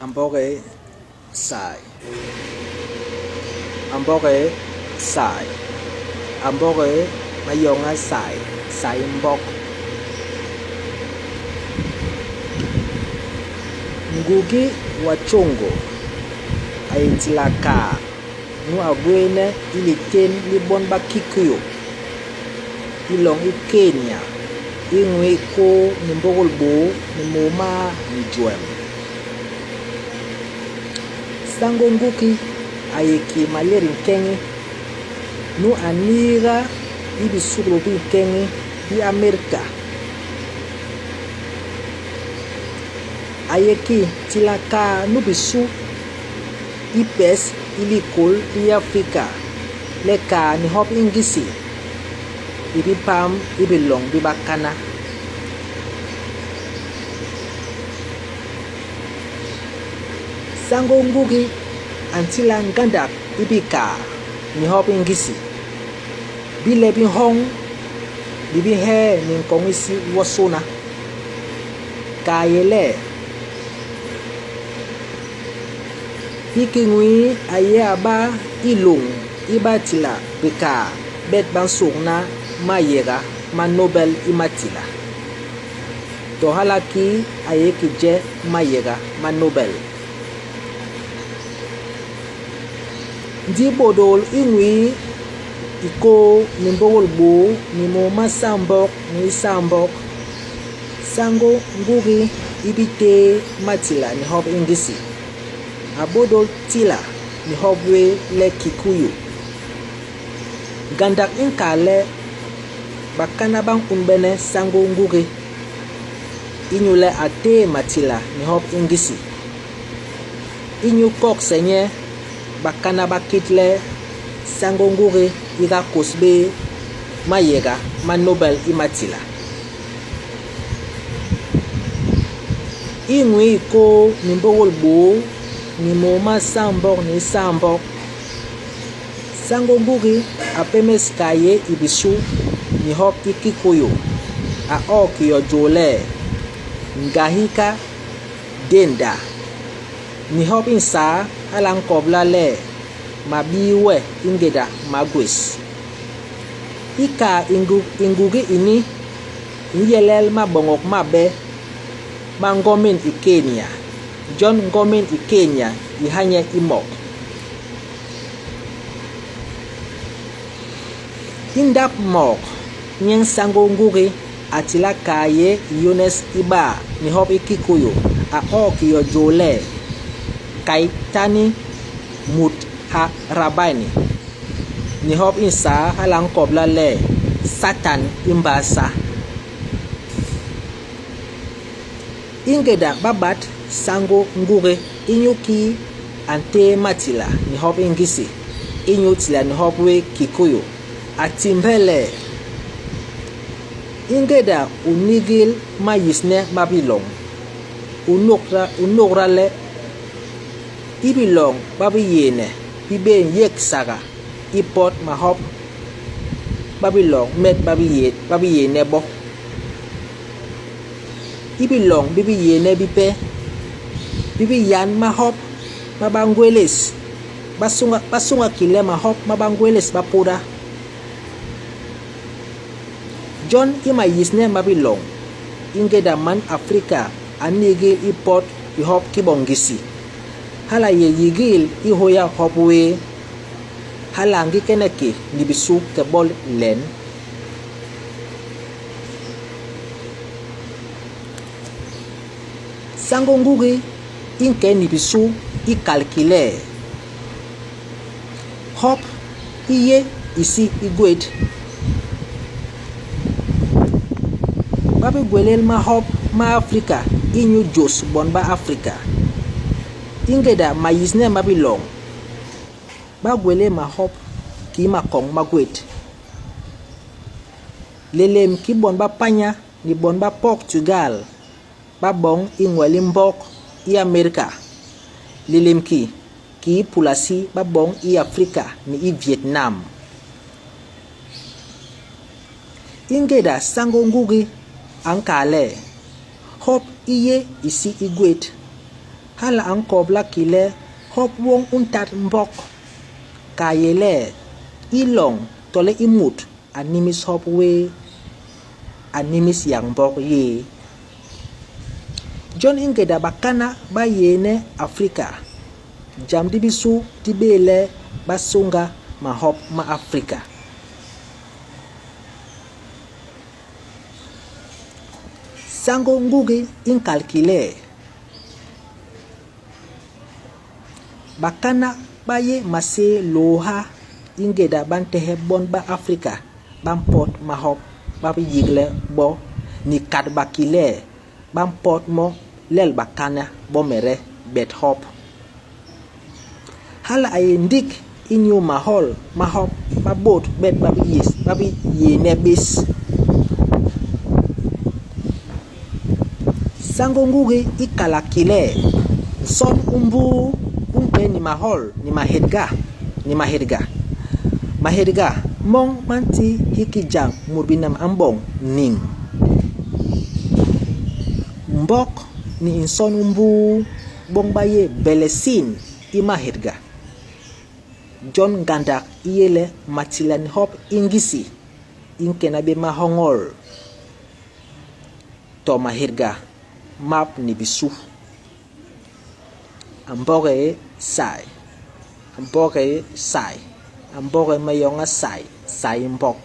A mboge sai. A mboge sai. A mboge mayoña sai, sai i mbok. Ngugi wa Thiong'o a yé ntila kaat nu a gwééne i litén li bon ba Kikuyu i loñ i Kénya i ñwii 1925. Sango Ngugi a yé ki malét nkeñi nu a niiga i bisuklu bikeñi bi Amérka. A yé ki ntila kaat nu bisu i pes i likôl li Afrika le kaat ni hop i Ngisi i bipam i biloñ bi bakana. Sango Ngugi a ntila ngandak i bikaat ni hop i Ngisi, bile bi nhoñ bi bi nhee ni nkoñ isi wonsôna. Kayéle hiki ñwii a yé a ba i loñ i batila bikaat bet ba nsôkna mayéga ma Nobel i matila. To hala kii a yé ki je mayéga ma Nobel. Ndi ibôdôl i ñwii 2036, Sango Ngugi i bi téé matila ni hop i Ngisi. A bôdôl tila ni hop wé le Kikuyu. Ngandak i nkal le bakana ba ñunbene Sango Ngugi inyule a téé matila ni hop i Ngisi. Inyu kogse nye, bakana ba kit le Sango Ngugi i ga kôs bé mayéga ma Nobel i matila. I ñwii 2026, Sango Ngugi a pémés kaat yé i bisu ni hop i Kikuyu, a ôô ki yo jôl le Ngahika Denda. Ni hop i nsaa, hala a nkobla le M'a bii we i ngéda m'a gwés. I kaat i Ngugi ini i nyelel maboñok mabe ma ngomin i Kénya, jon ngomin i Kénya i ha nye i mok. I ndap mok nyen Sango Ngugi a tila kaat yé i yônôs iba ni hop i Kikuyu, a ôô ki yo jôl le Caitani Muharabani. Ni hop i nsaa, hala a nkobla le Satan i mbasa. I ngéda ba bat Sango Ngugi inyuki a ntéé matila ni hop i Ngisi inyu tila ni hop wé Kikuyu, a timbhe le, I ngéda u nigil mayisne ma biloñ, u nôgda le i biloñ ba bi yééne bi bé nyégsaga i pot mahop ma biloñ met ba bi yééne bo. I biloñ bi bi yééne bipe, bi bi yan mahop ma ba ngwélés, ba sôñga ki le mahop ma ba ngwélés ma pôda. Jon i mayisne ma biloñ, i ngéda man Afrika a nigil i pot i hop ki bo Ngisi, hala a yé yigil i hôya hop wé, hala a ngi kenek ki ni bisu ke bol len. Sango Ngugi i nke ni bisu i kal ki le, Hop i yé isi i gwét. Ba bi gwélél mahop ma Afrika inyu jôs bon ba Afrika. I ngéda mayisne ma biloñ, ba gwélél mahop kii makoñ ma gwét. Nlélém kii bon ba Panya ni bon ba Portugal ba boñ i ngwel i mbok i Amérka, nlélém ki kii Pulasi ba boñ i Afrika ni i Vietnam. I ngéda Sango Ngugi a nkal le, Hop i yé isi i gwét. Hala a nkobla ki le hop woñ u ntat mbok, kayéle i loñ tole i mut a nimis hop wéé, a nimis yak mbok yéé. Jon i ngéda bakana ba yééne Afrika, jam li bisu li bé le ba sôñga mahop ma Afrika. Sañgô Ngugi i nkal ki le, Bakana ba yé maséé lôôha i ngéda ba ntehe bon ba Afrika ba mpot mahop ba biyigle bo ni kadba ki le ba mpot mo lel bakana bomede bet hop. Hala a yé ndik inyu mahol ma hop ma bôt bet ba bi yééne bés. Sañgô Ngugi i kalak ki le, nson u mbuu u nke ni mahol ni mahedga. Mahedga mon ma nti hiki jam mut binam a mboñ niñ. Mbok ni nson u mbuu bon ba yé belesin i mahedga. Jon ngandak i yé le matila ni hop i Ngisi i nkena bé mahoñol to mahedga map ni bisu. A mboge say, a mboge say, a mboge mayoña say, say i mbok.